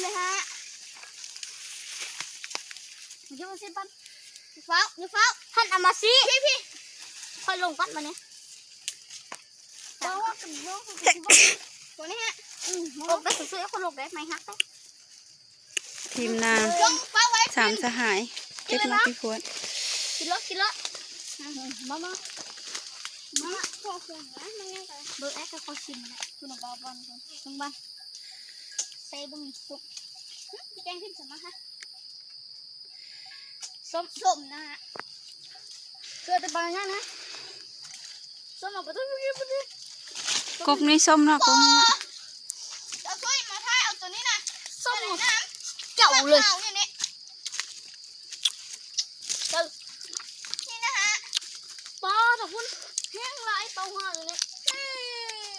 ເລີຍຮະ ຢູ່ຊິບັນ ຟ້າວ ຢູ່ຟ້າວ ຫັ້ນເອົາມາຊິ ພີ້ໆ ຄ່ອຍລົງກ່ອນບາດນີ້ ເຈົ້າວ່າກັນລົງ ໂຕນີ້ຮະ ອືມ ລົງໄປສວຍໆ ຄ່ອຍລົງໄດ້ ໄມ້ຫັກໄປ. ທີມນາງ ລົງ ຟ້າວໄວ້ ສາມສະຫາຍ ເກັບໝາກພິພວນ ກິນໂລດ ກິນໂລດ ອືມ ມາ ມາ ມາ ເບິ່ງແອດກໍຂໍຊິມແຫຼະ ຄຸນເອົາບ່ອນ ເບິ່ງ ເບິ່ງ ໃສ່ເບິ່ງ ສຸກ ຫຶ ຊິແກງຂຶ້ນຊັ້ນມາຫາ ສົ້ມ ສົ້ມນະ ເກືອແຕ່ບາງຢ່າງນະ ສົ້ມເອົາໄປ ກົກນີ້ສົ້ມເນາະ ກົກນີ້ ເອົາຖ້ວຍມາຖ່າຍເອົາໂຕນີ້ນະ ສົ້ມ ເຈົ້າເລີຍ ເອົານີ້ ນີ້ ເຈົ້າ ນີ້ນະຮະ ປາດຕະພຸ້ນ ແຮງຫຼາຍ ເປົາຫາຢູ່ນີ້ ອື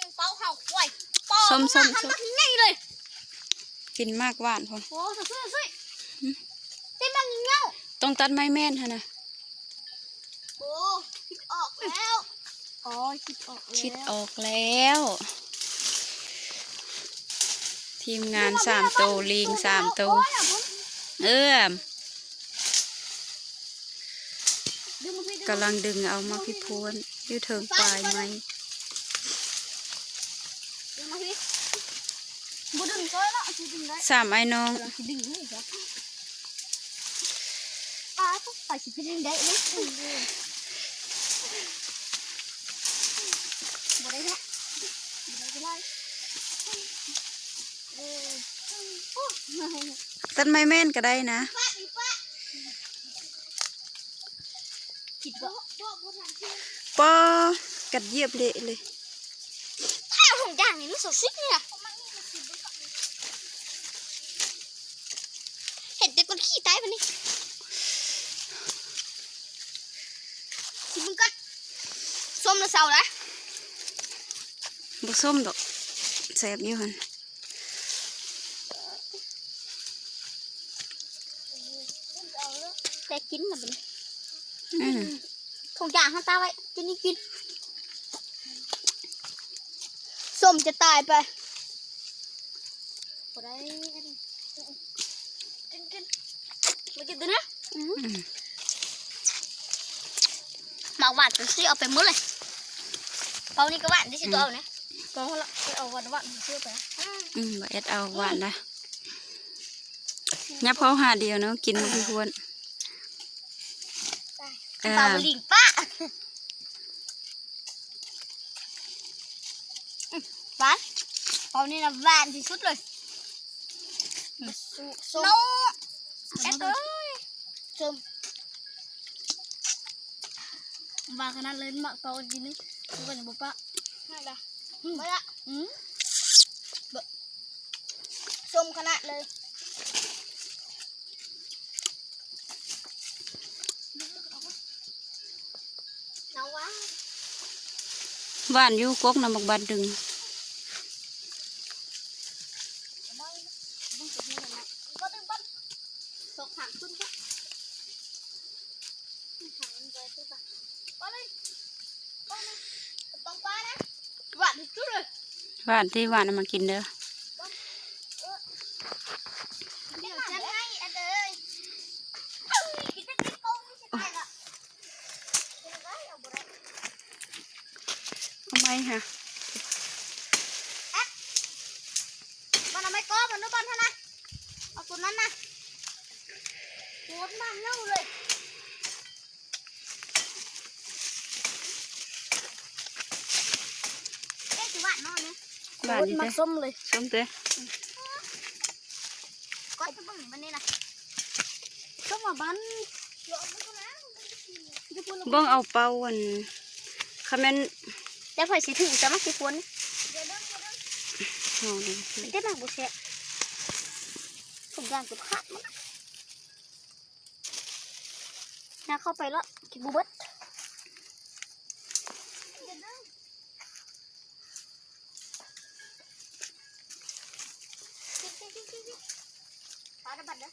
ມ ເປົາເຮົາ ໂອ້ຍ ປາດ ສົ້ມໆໆ ມັນບັກໃຫຍ່ເລີຍ ກິນໝາກຫວານພຸ້ນ ໂອ້ ຊ່ວຍໆ ຫຶ ຕິດບັກເຫຍົ້າ ຕ້ອງຕັດໄມ້ແມ່ນຫັ້ນນະ ໂອ້ ຄິດອອກແລ້ວ ອໍ ຄິດອອກແລ້ວ ຄິດອອກແລ້ວ ທີມງານສາມໂຕ ລີງສາມໂຕ ໂອ້ຍ ເອີ ກຳລັງດຶງເອົາໝາກພິພວນຢູ່ເທິງປາຍໄມ້ ດຶງມາພີ້ ບໍ່ດຶງກໍໄດ້ລະ ຊິດຶງໄດ້ ສາມອ້າຍນ້ອງ ກຳລັງຊິດຶງຢູ່ ປາດ ໄປຊິໄປດຶງໄດ້ເລີຍ ບໍ່ໄດ້ເນາະ ບໍ່ໄດ້ ບໍ່ໄດ້ ເອີ ຕັດໄມ້ແມ່ນກໍໄດ້ນະ ຄິດວ່າ ປໍ ກັດຢຽບເລະເລີຍ ແຖວຖົງຢາງນີ້ມັນສາວສິບນີ້ນະ ເຫັນແຕ່ກົ້ນຂີ້ຕາຍບາດນີ້ ຊິເບິ່ງກ່ອນ ສົ້ມຫຼືເຊົາລະ ບໍ່ສົ້ມດອກ ແຊບຢູ່ຫັ້ນ ແຕ່ກິນລະບັດນີ້ ອືມ ທຸກຢ່າງຫັ້ນຕາໄວ້ ກິນນີ້ກິນ ສົ້ມຈະຕາຍໄປ ບໍ່ໄດ້ ກິນ ກິນ ມາກິນຕົວນີ້ ອືມ ອືມ ໝາກຫວານເປັນຊິເອົາໄປໝົດເລີຍ ເປົານີ້ກໍຫວານເດ້ ຊິຕົວເອົານີ້ ອືມ ເອົາລະ ຊິເອົາຫວານໆ ຊິເອົາໄປ ອືມ ບໍ່ແອດເອົາຫວານນະ ຫຍັບເຂົ້າຫາດຽວເນາະ ກິນໝາກພິພວນ ເອີ ເປົາລິງປະ ອືມ ຫວານ ເປົານີ້ນະຫວານທີ່ສຸດເລີຍ ອືມ ສົ້ມ ເນາະ ແອດເອີຍ ສົ້ມ ວ່າຂະໜາດເລີຍ ໝາກເປົາອັນນີ້ ມັນກໍຍັງບໍ່ປະ ນັ້ນລະ ອືມ ບໍ່ລະ ອືມ ສົ້ມຂະໜາດເລີຍ ຫວານຢູ່ ກົກນຳບັກບັດດຶງ ຫວານທີ່ສຸດເລີຍ ຫວານຕິ ຫວານເອົາມາກິນເດີ ເອົາໄມ້ຫາ ມັນເອົາໄມ້ກໍ ມັນເອົາບ່ອນຫັ້ນນະ ເອົາຕົວນັ້ນນະ ໂຄດມັນເນົ່າເລີຍ ເອ ຄືຫວານເນາະນີ້ ຫວານດີ ໂຄດມັນເດ້ ສົ້ມເລີຍ ສົ້ມເດ້ ກໍຈະເບິ່ງມັນນີ້ນະ ສົ້ມວ່າບັນ ເບິ່ງເອົາເປົາອັນ ຄັນແມ່ນ ແຕ່ໃຜຊິຖືກ ຈະມາຊິຄວນ ເອົາເດີ ເດັດມາກບໍ່ແຊບ ທຸກຢ່າງຈົນຂາດໝົດ ຍ່າງເຂົ້າໄປລະ ກິນບໍ່ເບິດ ປາດະບັດເດີ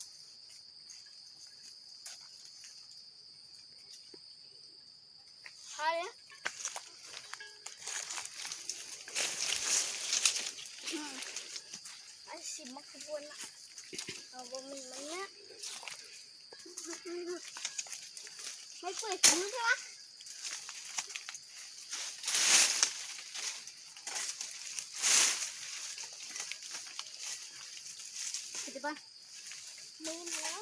ພາເລີຍ ອືມ ອັນຊິມາຂະບວນລະ ເອົາບໍ່ມີມັນເນຍ ໄປເປີດມືເທື່ອ ເຮັດໄດ້ບໍ່? ແມ່ນແລ້ວ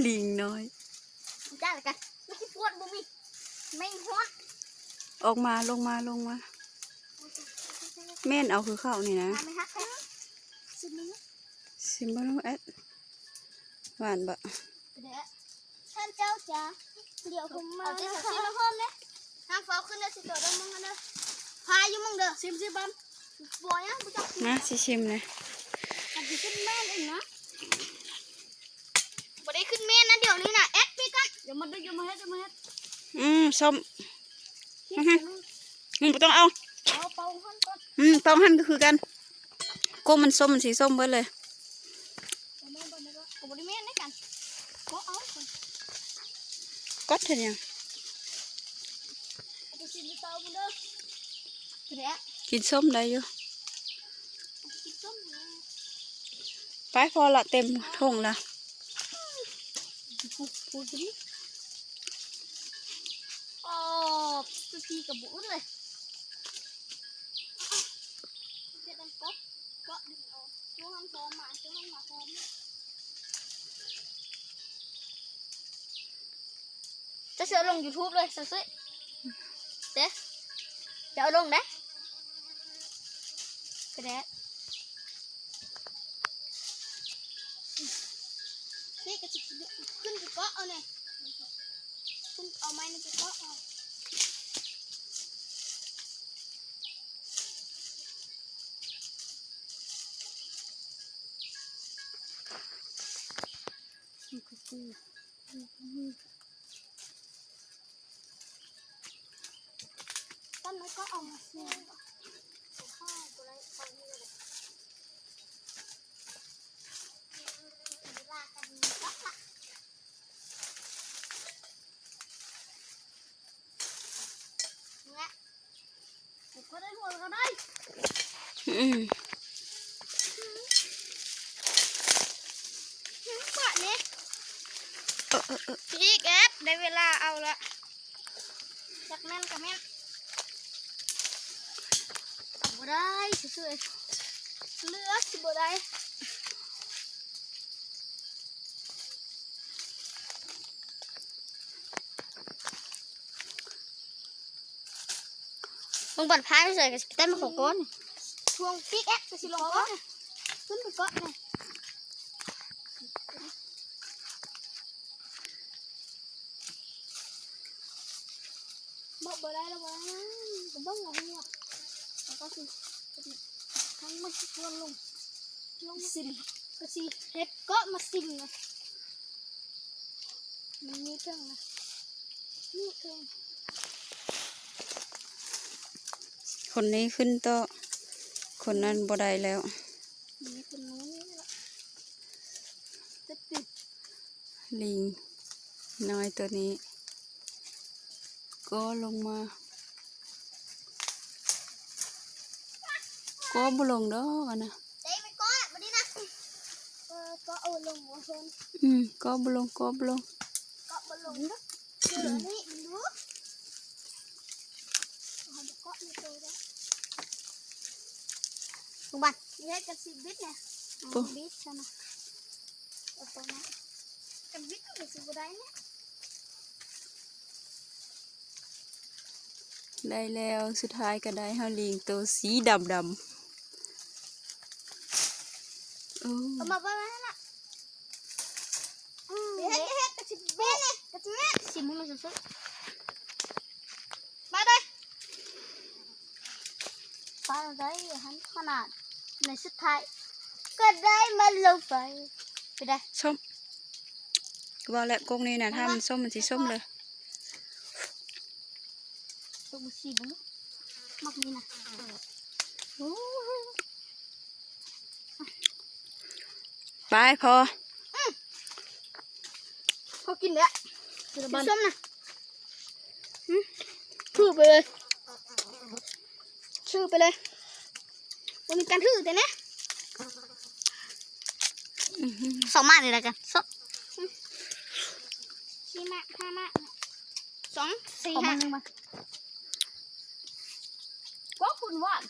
ລີງນ້ອຍ ຈ້າລະກັນ ມັນຊິພວດບໍ່ມີ ແມ່ງຮອດ ອອກມາ ລົງມາ ລົງມາ ແມ່ນເອົາຄືເຂົ້ານີ້ນະ ມາແມ່ຮັກແທ້ ຊິມເບິ່ງ ຊິມເບິ່ງດູແອັດ ຫວານບໍ່? ແດະ ທ່ານເຈົ້າຈ໋າ ດຽວຜົມມາ ເອົາແຕ່ ນະຄະ ຊິມເພີ່ມເດ້ ຫ້າມຟ້າວຂຶ້ນເດີ ຊິໂຕດອກມັນເດີ ພາຢູ່ມຶງເດີ ຊິມຊິບັນ ບໍ່ຫຍັງ ບໍ່ຈັກ ມາ ຊິຊິມນະ ມັນຊິຂຶ້ນແມ່ນເອງນະ ບໍ່ໄດ້ຂຶ້ນແມ່ນນະ ດຽວນີ້ນະ ແອັດ ປີກັນ ຢ່າມາດຶງ ຢ່າມາເຮັດ ຢ່າມາເຮັດ ອືມ ສົ້ມ ອື ບໍ່ຕ້ອງເອົາ ເອົາເປົ່າຫັ້ນກ່ອນ ອືມ ເປົ່າຫັ້ນກໍຄືກັນ ກົກມັນສົ້ມ ມັນຊິສົ້ມເບິດເລີຍ ກໍບໍ່ໄດ້ແມ່ນນະກັນ ບໍ່ເອົາ ກັດເຮັດຫຍັງ ເອົາໄປຊິມຢູ່ເຕົາພຸ້ນເດີ ກິນສົ້ມໄດ້ຢູ່ ກິນສົ້ມ ໄປ ພໍລະ ເຕັມຖົງລະ ໂອ້ ເຈົ້າທີ່ກໍບໍ່ອຶດເລີຍ ເຮັດອັນກົບ ເກາະດຶງເອົາ ຈຸຫັ້ນພ້ອມມາ ຈຸຫັ້ນມາພ້ອມ ຈະເຊື່ອລົງຢູທູບເລີຍ ຊາວເຊຍ ເດ້ ຈະເອົາລົງເດ້ ກະແດະ ນີ້ກະຊິຂຶ້ນໄປເກາະເອົາແນ່ ຂຶ້ນເອົາໄມ້ນີ້ໄປເກາະເອົາ ຕົ້ນໄມ້ກໍເອົາມາຊິ ອືມ ບາດນີ້ ເອີ ເອີ ເອີ ອີກແອບ ໄດ້ເວລາເອົາລະ ຈັກແມ່ນກະແມ່ນ ເອົາບໍ່ໄດ້ ຊື່ໆ ເລືອກຊິບໍ່ໄດ້. ເບິ່ງບັ້ນພາຍໄປໃສກະຊິໄດ້ມາຂໍກ່ອນ ຊ່ວງປີກແອກກະຊິລົງກ່ອນ ຂຶ້ນໄປເກາະນະ ເບາະບໍ່ໄດ້ລະຫວາ ກະເບິ່ງເອົາຫົວ ແລ້ວກະຊິ ທັງໝົດທຸກຄົນລົງ ລົງຊິມ ກະຊິເຮັດເກາະມາຊິມນະ ມັນມີເຖິງນະ ມີເຖິງ ຄົນນີ້ຂຶ້ນຕໍ່ ຄົນນັ້ນບໍ່ໄດ້ແລ້ວ ມີຄົນນີ້ລະ ລີງນ້ອຍໂຕນີ້ກໍລົງມາ ກໍບໍ່ລົງດອກຫັ້ນນະ ເຕະໄປເກາະບັດນີ້ນະ ເອີ ເກາະບໍ່ລົງວ່າເພິ່ນ ອືມ ເກາະບໍ່ລົງ ເກາະບໍ່ລົງ ເກາະບໍ່ລົງເດີ ອືມ ນີ້ມັນຢູ່ ເຮົາບໍ່ເກາະໃນໂຕເດີ ລູກບານ ເຮັດກັນຊິບິດແດ່ ໂອ້ ບິດຊັ້ນນະ ເອົາໂຕມາ ກັນບິດກໍຊິບໍ່ໄດ້ແຫຼະ. ໄດ້ແລ້ວ ສຸດທ້າຍກໍໄດ້ເຮົາລີງໂຕສີດຳໆ ໂອ້ ເອົາມາໄວ້ຫັ້ນລະ ອືມ ເຮັດ ເຮັດ ກະຊິແມ່ນເດ້ ກະຊິແມ່ນ ຊິໝູນສຸດໆ ມາເດີ ປາໄດ້ຫັ້ນຂະໜາດ ໃນສຸດທ້າຍກໍໄດ້ມາລົງໄປ ເປັນໃດ ສົ້ມ ຄືວ່າແຫຼະ ກົກນີ້ນະ ຖ້າມັນສົ້ມມັນຊິສົ້ມເລີຍ ຕົກມາຊິເບິ່ງ ມັກນີ້ນະ ໂອ້ ໄປພໍ ພໍກິນແລ້ວ ກິນສົ້ມນະ ຖືໄປເລີຍ ຖືໄປເລີຍ ບໍ່ມີການຖືແຕ່ນະ ສອງໝາກນີ້ລະກັນ ສອງ ສີ່ໝາກ ຫ້າໝາກ ສອງ ສີ່ ຫ້າ ກວາງຄຸນຫວານ.